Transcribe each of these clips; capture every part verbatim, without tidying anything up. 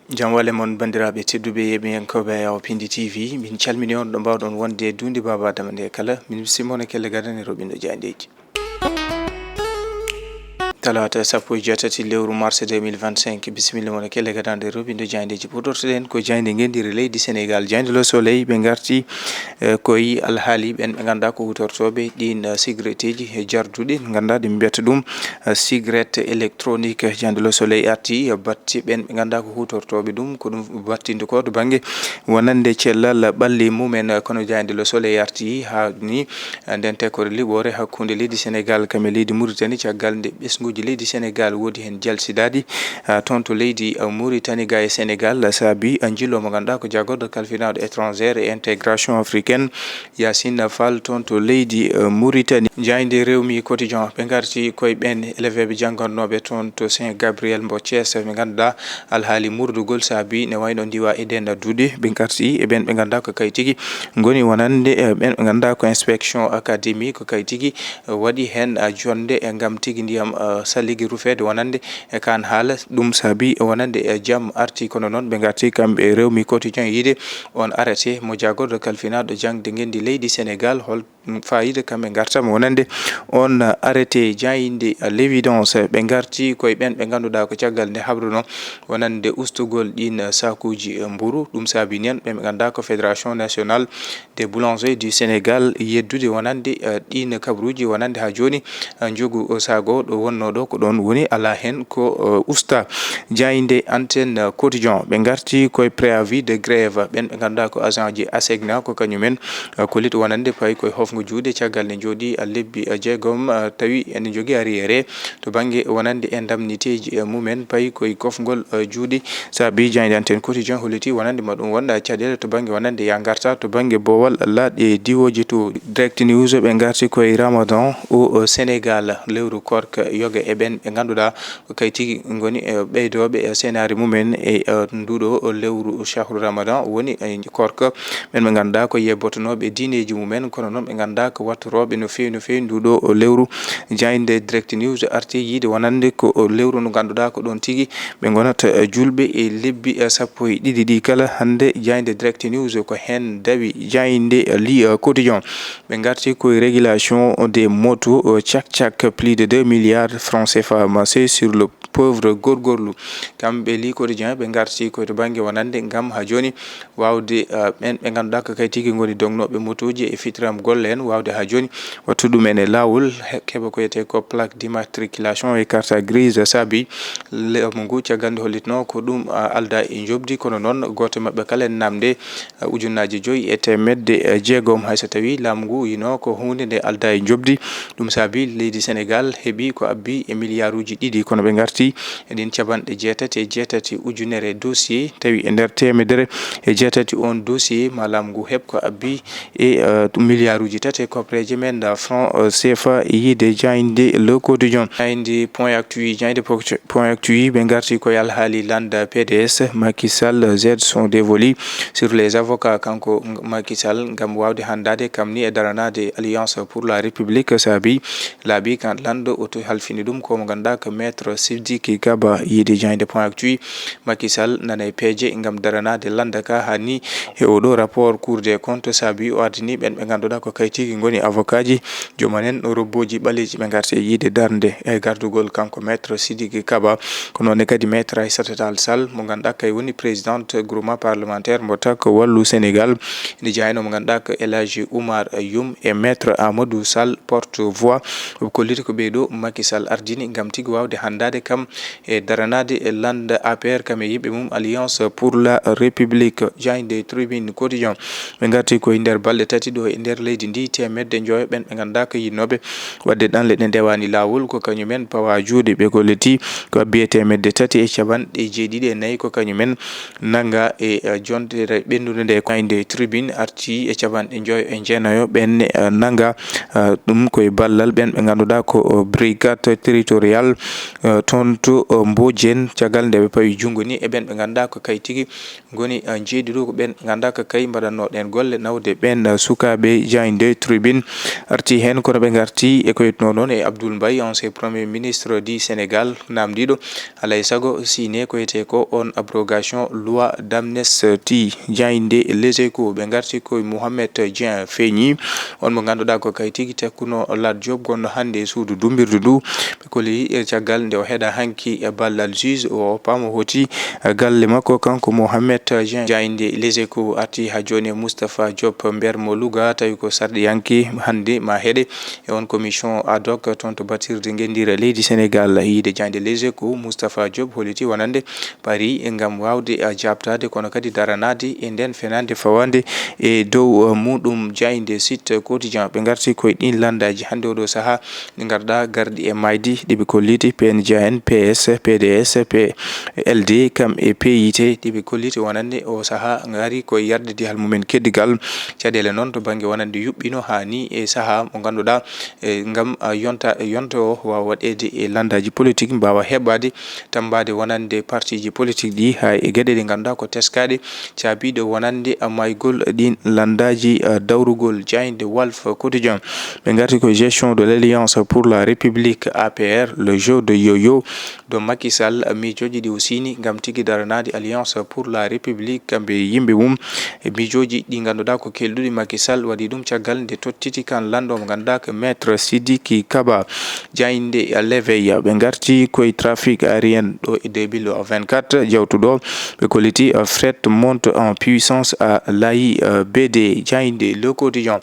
Jam wale mon, banndiraaɓe tedduɓe yeeɓiyankooɓe Yawo Pindi T V. Min calmini on ɗo mbaawɗon wonde e duunde Baaba Adama nde kala. Min simon e kelle gadane roɓindo jaaydeeji. Talaata sappo e jeetati lewru mars deux mille vingt-cinq, bisimilla mon e kelle gadande roɓindo jaaydeeji. Puɗɗortoɗen ko jaaynde ngenndire leydi Senegaal, jaaynde Le Soleil. Ɓe ngarti, eh, koye alhaali ɓen ɓe ngannduɗaa ko huutortooɓe ɗin, eh, sigaretteeji, eh, jarduɗi, ngannduɗaa ɗi mbiyata ɗum, eh, cigarette électronique. Jaaynde Le Soleil arti, eh, batti ɓen ɓe ngannduɗaa ko huutortooɓe ɗum, ko ɗum battinde ko to bannge wonande cellal ɓalli mumen. Kono jaaynde Le Soleil arti haa ni, eh, nden tekkore liɓoore hakkunde leydi Senegaal kam e leydi Mauritanie, caggal nde ɓesnguuji leydi Senegaal woodi heen jalsidaaɗi, eh, toon to leydi, eh, Mauritanie ga e Senegaal, saabi, eh, njillo mo ngannduɗaa ko jaagorɗo kalfinaaɗo étrangère et intégration africaine, Yacine Fall toon to leydi, eh, Mauritanie. Jaaynde Rewmi Quotidien, ɓe ngarti koye ɓen élèveɓe janngannooɓe toon to Saint Gabriel mbo Thiès, ɓe ngannduɗaa alhaali murdugol saabi ne wayno ndiwa e nden duuɗe. Ɓe ngarti e ɓen ɓe ngannduɗaa ko kay tigi ngoni wonande, eh, ɓen ɓe ngannduɗaa ko inspection académie, ko kay tigi, eh, waɗi heen, eh, jonnde, eh, ngam tigi ndiyam, eh, saligi rufeede wonande e kaan haala. Ɗum saabi wonande, eh, jam arti, kono noon ɓe ngarti kamɓe Rewmi Quotidien yiide on arrêté mo jaagorɗo kalfinaaɗo jaŋde ngenndi leydi Senegaal, hol faayida kamɓe ngartam wonande on arrêté. Jaaynde L'Évidence, ɓe ngarti koye ɓen ɓe ngannduɗaa ko caggal nde habruno wonande ustugol ɗin sakuuji mburu. Ɗum saabi nen ɓe ngannduɗaa ko Fédération Nationale des Boulangers du Sénégal yeddude wonande, eh, ɗin kabaruuji wonande haa jooni, eh, njogu, eh, saago ɗo wonnoo ɗo ko ɗoon woni, alaa heen ko, eh, usta. Jaaynde Antenne Quotidien, ɓe ngarti koye préavis de grève ɓen ɓe ngannduɗaa ko agent ji ASECNA, ko kañumen, eh, kollit wonande payi koye hofngo juuɗe caggal nde njooɗi, eh, lebbi, eh, jeegom, eh, tawi ene njogii arriéré to bannge wonande indemnitéji, eh, mumen, payi koye kofngol, eh, juuɗe. Saabi jaaynde Antenne Quotidien holliti wonande ma ɗum wonɗa caɗeele to bannge wonande ya ngarta to bannge boowal laaɗe diwooje to. Direct News, ɓe ngarti koye Ramadan au, au Sénégal, lewru koorka yoga e ɓen ɓe ngannduɗaa ko kay tigi ngoni, eh, ɓeydooɓe, eh, senaare mumen e, eh, nduɗo lewru shahru Ramadan, woni, eh, koorka. Ɓen ɓe ngannduɗaa ko yebbotonooɓe diineeji mumen, kono noon ɓe ngannduɗaa ko wattorooɓe no feewi, no feewi nduɗo lewru. Jaaynde Direct News arti yiide wonande ko lewru ndu ngannduɗaa ko ɗoon tigi ɓe ngonata, eh, julɓe e lebbi, eh, sappo e ɗiɗi ɗi kala. Hannde jaaynde Direct News ko heen dawi jaaynde, eh, Li, eh, Quotidien. Ɓe ngarti koye régulation des motos, eh, cak-cak, plus de deux milliards francs C F A amassés sur le pauvre gorgorlu. Kamɓe Li Quotidien ɓe ngarti koye to bannge wonande ngam haa jooni waawde, eh, ɓen ɓe ngannduɗaa ko kay tigi ngoni dognooɓe motooji e fitiram golle en, waawde haa jooni wattu ɗum en e laawol, he-, heɓa ko wiyetee ko plaque d'immatriculation e carte grise. Saabi laamu ngu caggal nde hollitnoo ko ɗum, a, aldaa e njoɓdi, kono noon gooto e maɓɓe kala en naamnde, a, ujunnaaje joyi e teemedde, a, jeegom, hay so tawii laamu ngu yinoo ko huunde nde aldaa e njoɓdi. Ɗum saabi leydi Senegaal heɓi ko abbi e miliyaaruuji ɗiɗi, kono ɓe ngarti e ɗin capanɗe jeetati e jeetati ujunere dossier, tawi e nder teemedere e jeetati on dossier ma laamu ngu heɓ ko abbi e, eh, miliyaaruuji tati e koppareeje men, eh, franc, eh, C F A, yiide jaaynde Le Quotidien. Jaaynde Point Actu, jaaynde Point Actu, ɓe ngarti koye alhaali lannda P D S, Macky Sall, Z sont dévolus sur les avocats. Kanko Macky Sall, ngam waawde hanndaade kam ni e daranaade Alliance pour la République, saabi laabi kan lanndo o to halfini ɗum ko mo ngannduɗaa ko Maître Sidiki Kaba, yiide jaaynde Point Actu. Macky Sall nana e peeje ngam daranaade lannda ka haa ni e oɗo rapport Cour des comptes saabi o ardini ɓen ɓe ngannduɗaa ko kay tigi ngoni avocatji joom en robbooji ɓaleeji ɓe ngarti e yiide darnde e gardugol kanko Maître Sidiki Kaba. Ko noon ne kadi Maître Aïssata Tall Sall mo ngannduɗaa kay woni présidente groupement parlementaire mo tak Wallu Sénégal. Ene jeyaa e mo ngannduɗaa ko El Hadji Oumar Youm e Maître Amadou Sall porte-voix. Kolliti ko ɓee ɗo Macky Sall ardini ngam tigi waawde hanndaade kam e daranaade e lannda A P R kam e yimɓe mum Alliance pour la République. Jaaynde Tribune Quotidien, ɓe ngarti ko e nder balɗe tati ɗo e nder leydi ndi, teemedde njoyo ɓen ɓe ngannduɗaa ko yinnooɓe waɗde ɗanle ɗe ndewaani laawol, ko kañumen pawa juuɗe. Ɓe kolliti ko abbi e teemedde tati e capanɗe jeeɗiɗi e nayi ko kañumen nanga e, eh, jontere ɓennunde nde. Jaaynde Tribune arti e capanɗe njoyo e jeenayo ɓen, eh, nanga, eh, ɗum koye ballal ɓen ɓe ngannduɗaa ko, eh, Brigade territorial, eh, toon to, eh, Mbodjen, caggal nde ɓe pawi junngo ni e ɓeen ɓe ngannduɗaa ko kay tigi ngoni, eh, jeeɗiɗo ko ɓeen ɓe ngannduɗaa ko kay mbaɗatnoo ɗeen golle nawde ɓeen, eh, sukaaɓe. Jaaynde Tribune arti heen, kono ɓe ngarti e ko wiyetnoo noon e Abdoul Mbaye, ancien premier ministre du Sénégal, naamndiiɗo alaa e sago siine ko wiyetee ko on abrogation loi d'amnistie. Jaaynde Les Échos, ɓe ngarti ko e Mohamed Dieng feeñi, on mo ngannduɗaa ko kay tigi tekkuno Lat Diop gonɗo hannde e suudu dummbirdu ndu. Ɓe kolli, e caggal nde o heɗa hanki e ballal juge, o oppaama, o hooti, e galle makko, kanko Mohamed Dieng. Jaaynde Les Échos arti haa jooni e Moustapha Diop, mbeer mo Louga, tawi ko sarɗiyanke hannde ma heɗe e on commission ad hoc toon to batirde ngenndire leydi Sénégal. Yiide jaaynde Les Échos, Moustapha Diop holliti wonande parii ngam waawde, a, jaabtaade, kono kadi daranaade e ndeen fenaande fawaande e dow, a, muuɗum. Jaaynde Sud Quotidien, ɓe ngarti ko e ɗiin lanndaaji hannde oɗo sahaa ɗi ngannduɗaa garɗi e maayde, ɗi ɓe kolliti P N G N, P S, P D S, P L D, kam e P I T, ɗi ɓe kolliti wonande o sahaa ngari ko e yarde dihal mumen keddigal. Caɗeele noon to bannge wonande yuɓɓino haa ni e sahaa mo ngannduɗaa, e ngam, a, yonta, yonta o waawa waɗeede e lanndaaji politik, mbaawa heɓaade tammbaade wonande partiiji politik ɗi, haa e geɗe ɗe ngannduɗaa ko teskaaɗe caabiiɗe wonande, a, maygol ɗiin lanndaaji, a, dawrugol. Jaaynde Walf Quotidien, ɓe ngarti ko gestion de l'Alliance pour la République, A P R, le jeu de yo-yo de Macky Sall, miijooji ɗi o siini ngam tigi daranaade Alliance pour la République kamɓe e yimɓe mum. E miijooji ɗi ngannduɗaa ko kelɗuɗi, Macky Sall waɗi ɗum caggal nde tottiti kan lanɗo mo ngannduɗaa ko Maître Sidiki Kaba. Jaaynde L'Éveil, ɓe ngarti ko e trafic aérien ɗo e deux mille vingt-quatre, jawtuɗo ɓe kolliti, euh, fret monte en puissance à l'A I B D. Jaaynde Le Quotidien,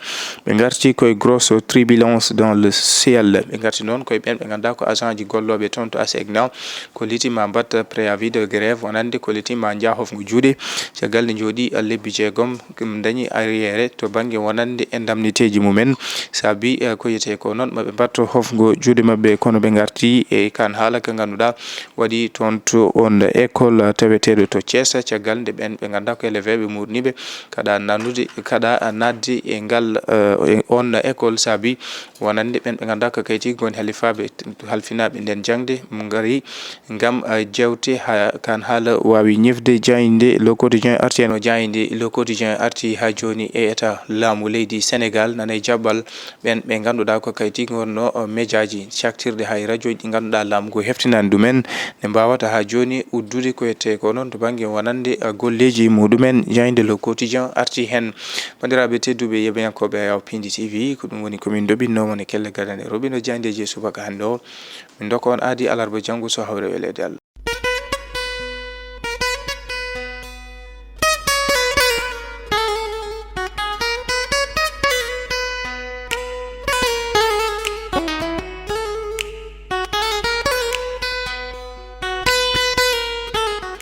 ɓe ngarti ko e grosse turbulence dans le ciel. Ɓe ngarti noon ko e ɓeen ɓe ngannduɗaa ko agent ji gollooɓe toon to ASECNA, kolliti ma mbaɗ préavis de grève, wonande kolliti ma njaa hofngo juuɗe. Caggal nde njooɗi, a, lebbi jeegom, ɗum dañi arriéré to bannge wonande indemnité ji mumen. Saabi, e, ko wiyetee ko noon, maɓe mbaɗ hofngo juuɗe maɓɓe, kono ɓe ngarti e kan haala ka ngannduɗaa waɗi toon to on école taweteeɗo to Thiès, caggal nde ɓeen ɓe ngannduɗaa ko élève ɓe muurniiɓe kaɗa nannude, kaɗa naatde e ngal, e, on école. Saabi wonande ɓeen ɓe ngannduɗaa ko kay tigi ngoni halifaaɓe, halfinaaɓe ndeen jaŋde, mo ngari ngam, eh, jeewte haa kan haala waawi ñifde. Jaaynde Le Quotidien arti heen. Jaaynde Le Quotidien arti haa jooni e état laamu leydi Sénégal, nana e jaɓɓal ɓeen ɓe ngannduɗaa ko kay tigi ngonno, eh, mejaaji caktirɗe haa e rajooji ɗi ngannduɗaa laamu ngu heftinaani ɗumen, ne mbaawata haa jooni uddude ko wiyetee ko noon to bannge wonande, eh, golleeji muɗumen. Jaaynde Le Quotidien arti heen. Banndiraaɓe tedduɓe, yeɓiyankooɓe Ayaw Pindi T V, ko ɗum woni ko min ndoɓinnoo mon e kelle gadane roɓino jaayndeeji e subaka hannde o. Min ndokka on aadi alarba janngo so hawre weleede Allah.